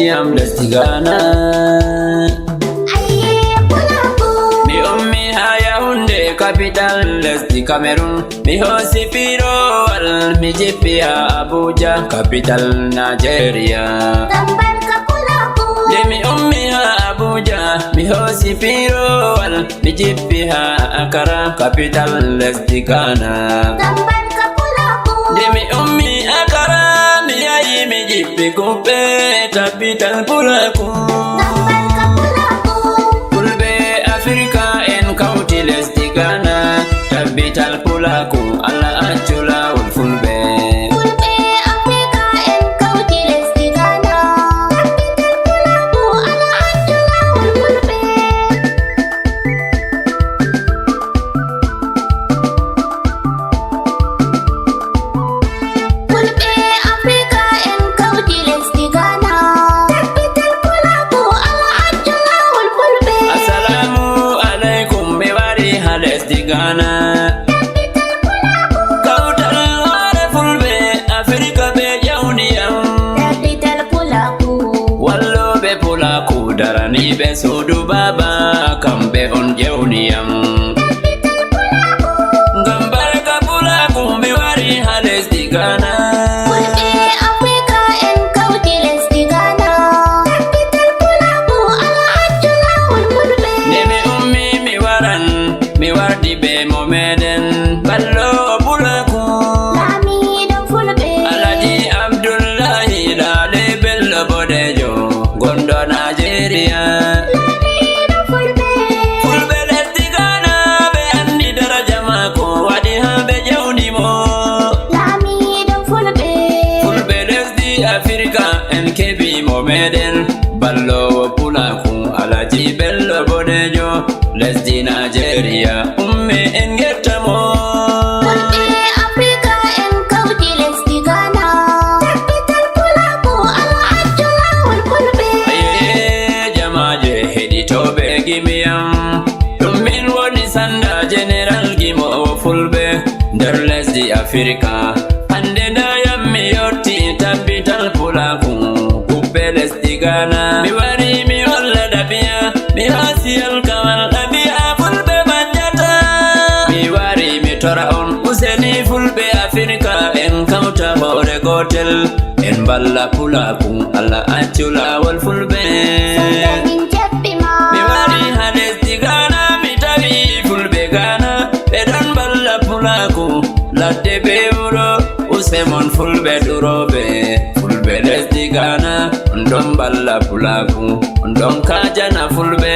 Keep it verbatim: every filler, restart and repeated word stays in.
Yam lesdi Ghana. Mi ummi ha Yaoundé, capital lesdi Cameroun. Mi hoosi piirowal, mi jippi ha Abuja, capital Nigeria. Nde mi ummi ha Abuja, mi hoosi piirowal, mi jippi ha Accra, capital lesdi Ghana. Nde mi ummi Accra, mi yahi mi jippi Kuppe, capital pulaaku. Fulɓe Afirka en kawti lesdi Ghana, capital pulaaku, Allah accu laawol Fulɓe. Fulɓe Afirka en kawti lesdi Ghana, capital pulaaku, Allah accu laawol Fulɓe. Fulɓe Afirka en kawti lesdi Ghana, capital pulaaku, Allah accu laawol Fulɓe. Assalamu alaikum, mi wari ha lesdi Ghana. Kawtal hoore Fulɓe Afirka ɓe ƴawni yam. Capital pulaaku. Wallooɓe pulaaku daraniiɓe suudu baaba, kamɓe on ƴewni yam. Ngam barka pulaaku mi wari ha lesdi Ghana. Fulɓe Afirka en kawti lesdi Ghana. Capital pulaaku, Allah accu laawol Fulɓe. Nde mi ummi mi waran, mi wardi be mo meɗen ballo pulaaku. Laamiiɗo Fulɓe. Alhaji Abdullahi Lale Bello Bodejo, gonɗo Nigeria. Laamiiɗo Fulɓe. Fulɓe lesdi Ghana ɓe anndi daraja maako, waɗi haa ɓe ƴawni mo. Laamiiɗo Fulɓe. Fulɓe lesdi Afirka en keɓi mo meɗen, balloowo pulaaku, Alhaji Bello Bodejo, lesdi Nigeria. Umme en ngetta mo. Fulɓe Afirka en kawti lesdi Ghana. Capital pulaaku, Allah accu laawol Fulɓe. Ayee, jamaaje heɗitooɓe gimi am. Ɗum min woni sanda General Gimoowo Fulɓe nder lesdi Afirka. Hande nda yam mi yotti capital pulaaku, Kuppe lesdi Ghana. Mi wari mi holla ɗabi'a, mi hosi alkawal ɗabi'a Fulɓe majjata. Mi wari mi tora on, useni Fulɓe Afirka, en kawta hoore gootel, en mballa pulaaku, Allah accu laawol Fulɓe. Sanda min jaɓɓi ma. Mi wari ha lesdi Ghana, mi tawi Fulɓe Ghana, ɓe ɗon mballa pulaaku, ladde be wuro, use mon Fulɓe durooɓe, Fulɓe lesdi Ghana, on ɗon mballa pulaaku, on ɗon kaajana Fulɓe.